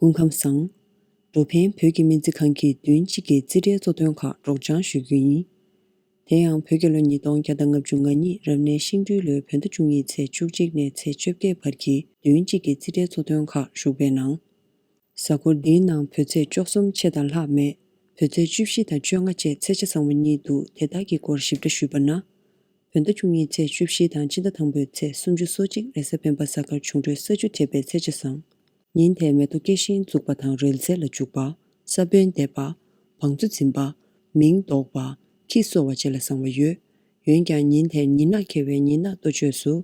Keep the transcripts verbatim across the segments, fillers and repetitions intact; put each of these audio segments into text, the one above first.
སྐུ་ཁམས་བཟང་། འགྲོ་ཕན་བོད་ཀྱི་སྨན་རྩིས་ཁང་གིས་བདུན་གཅིག་གི་རྩིས་ཁྲའི་གཙོ་དོན་ཁག་སྒྲོག་སྦྱང་ཞུ་རྒྱུ་ཡིན། དེ་ཡང་བོད་རྒྱལ་ལོ་ཉིས་སྟོང་བརྒྱ་དང་ལྔ་བཅུ་ང་གཉིས་རབ་གནས་ཤིང་སྦྲུལ་ལོའི་བོད་ཟླ་བཅུ་གཉིས་ཚེས་བཅུ་གཅིག་ནས་ཚེས་བཅོ་བརྒྱད་བར་གྱི་བདུན་གཅིག་གི་རྩིས་ཁྲའི་གཙོ་དོན་ཁག་ཞུགས་པའི་ནང་། གཟའ་འཁོར་འདིའི་ནང་བོད་ཚེས་བཅུ་གསུམ་ཕྱེད་དང་ལྷག་མེད། བོད་ཚེས་བཅུ་བཞི་དང་བཅོ་ལྔ་བཅས་ཚེས་ཆ་བཟང་བོ་གཉིས་འདུག་དེ་དག་གི་སྐོར་ཞིབ་ཕྲ་ཞུས་པ་ན། བོད་ཟླ་བཅུ་གཉིས་ཚེས་བཅུ་བཞི་དང་སྤྱི་ཟླ་དང་པོའི་ཚེས་སུམ་ཅུ་སོ་གཅིག་རེས་གཟའ་སྤེན་པ་གཟའ་སྐར་འབྱུང་འཕྲོད་ས་བཅུ་འཕྲད་པའི་ཚེས་ཆ་བཟང་། ཉིན་དེར་མེ་ཏོག་སྐྱེ་ཞིང་འཛུགས་པ་དང་རོལ་རྩེད་ལ་འཇུག་པ། ས་བོན་འདེབས་པ། བང་མཛོད་འཛིན་པ། མིང་འདོགས་པ། ཁྱི་གསོ་བ་བཅས་ལ་བཟང་བ་ཡོད། འོན་ཀྱང་ཉིན་དེར་ཉི་ནག་འཁྱེར་བའི་ཉི་ནག་གཏོ་བཅོས་སུ།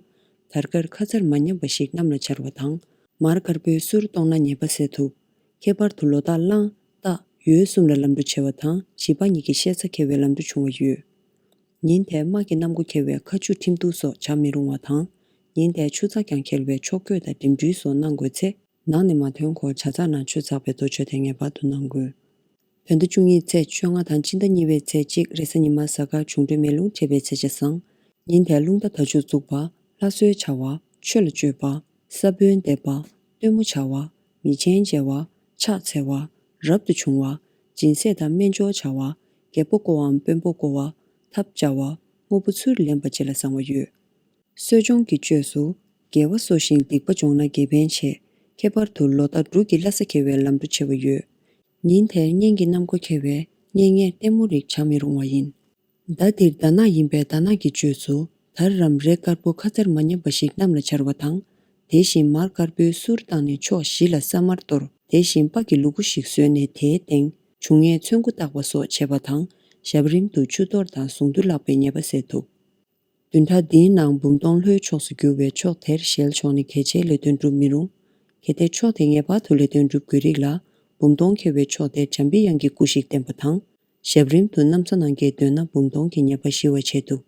དར་དཀར་ཁ་མཚར་མ་ཉམས་པ་ཞིག་གནམ་ལ་འཕྱར་བ་དང་། མར་དཀར་པོའི་གསུར་གཏོང་ན་ཉེས་པ་སེལ་ཐུབ། ཁྱད་པར་དུ་ལོ་རྟགས་གླང་། སྟག་ཡོས་གསུམ་ལ་ལམ་འགྲོ་བྱེད་པ་དང་བྱིས་པ་གཉིས་ཀྱི་ཤེས་ཚ་འཁེལ་བའི་ལམ་འགྲོ་བྱུང་བ་ཡོད། ཉིན་དེར་དམག་གི་གནམ་སྒོ་འཁེལ་བའི་ཁ་མཆུ་ཁྲིམས་གཏུག་སོགས་བྱ་མི་རུང་བ་དང་། ཉིན་དེར་ཆུ་ཚགས་ཀྱང་འཁེལ་བའི་ཕྱོགས་བསྐྱོད་དང་འགྲིམ་འགྲུལ་སོགས་གནང་དགོས་ཚེ། ནང་ནས་མ་ཐོན་གོང་ཇ་ཚགས་ནང་ཆུ་ཚགས་པའི་གཏོ་བཅོས་དེ་ངེས་པར་དུ་གནང་དགོས། བོད་ཟླ་བཅུ་གཉིས་ཚེས་བཅོ་ལྔ་དང་སྤྱི་ཟླ་གཉིས་པའི་ཚེས་གཅིག་རེས་གཟའ་ཉི་མ་གཟའ་སྐར་འབྱུང་འཕྲོད་མེ་རླུང་འཕྲད་པའི་ཚེས་ཆ་བཟང་། ཉིན་དེར་རླུང་རྟ་དར་ལྕོག་བཙུགས་པ། ལྷ་གསོལ་བྱ་བ། ཆོས་ལ་སྤྱོད་པ། ས་བོན་འདེབས་པ། སྟོན་མོ་བྱ་བ། མི་ཆེན་མཇལ་བ། ཕྱག་འཚལ་བ། རབ་ཏུ་བྱུང་བ། སྦྱིན་སྲེག་དང་སྨན་སྦྱོར་བྱ་བ། རྒྱལ་པོ་བསྐོར་བའམ་དཔོན་པོ་བསྐོར་བ། ཐབ་བཅའ་བ། དངོས་པོ་ཚུར་ལེན་པ་བཅས་ལ་བཟང་བ་ཡོད། གསོ་སྦྱོང་གི་བཅོས་སུ། དགེ་བ་གསོ་ཞིང་སྡིག་པ་སྦྱོང་ན་དགེ་ཕན་ཆེ། ཁྱད་པར་དུ་ལོ་རྟགས་འབྲུ་གི་བླ་གཟའ་འཁེལ་བའི་ལམ་འགྲོ་ཆེ་བ་ཡོད། ཉིན་དེར་གཉེན་གྱི་གནམ་སྒོ་འཁེལ་བས་གཉེན་ཉེར་ལྟད་མོ་རིགས་བྱ་མི་རུང་བ་ཡིན། ཟླ་འདིར་ཟླ་ནག་ཡིན་པས་ཟླ་ནག་གི་བཅོས་སུ། དར་རམ་རས་དཀར་པོ་ཁ་མཚར་མ་ཉམས་པ་ཞིག་གནམ་ལ་འཕྱར་བ་དང་། དེ་བཞིན་མར་དཀར་པོའི་གསུར་བཏང་ནས་ཕྱོགས་བཞི་ལ་ས་དམར་གཏོར། དེ་བཞིན་སྤ་གི་ལུ་གུ་ཞིག་བཟོས་ནས་དེའི་སྟེང་། འབྱུང་ལྔའི་ཚོན་སྐུ་བཏགས་པ་སོགས་བྱེད་པ་དང་། ཞབས་རིམ་དུ་ཆུ་གཏོར་དང་གཟུངས་འདུ་ལྷག་པའི་ཉེས་པ་སེལ་ཐུབ། བདུན་ཕྲག་འདིའི་ནང་འབུམ་སྟོང་ལྷོའི་ཕྱོགས་སུ་རྒྱུ་བའི་ཕྱོགས་དེར་ཞལ་ཕྱོགས་ནས་གལ་ཆེའི་ལས་དོན་སྒྲུབ་མི་རུང་། གལ་ཏེ་ཕྱོགས་དེ་ངེས་པར་དུ་ལས་དོན་སྒྲུབ་དགོས་རིགས་ལ། འབུམ་སྟོང་འཁེལ་བའི་ཕྱོགས་དེར་འཇམ་པའི་དབྱངས་ཀྱི་སྐུ་ཞིག་བསྟན་པ་དང་། ཞབས་རིམ་དུ་གནམ་ས་ནང་གི་འདོན་ན་འབུམ་སྟོང་གི་ཉེས་པ་ཞི་བར་བྱེད་ཐུབ།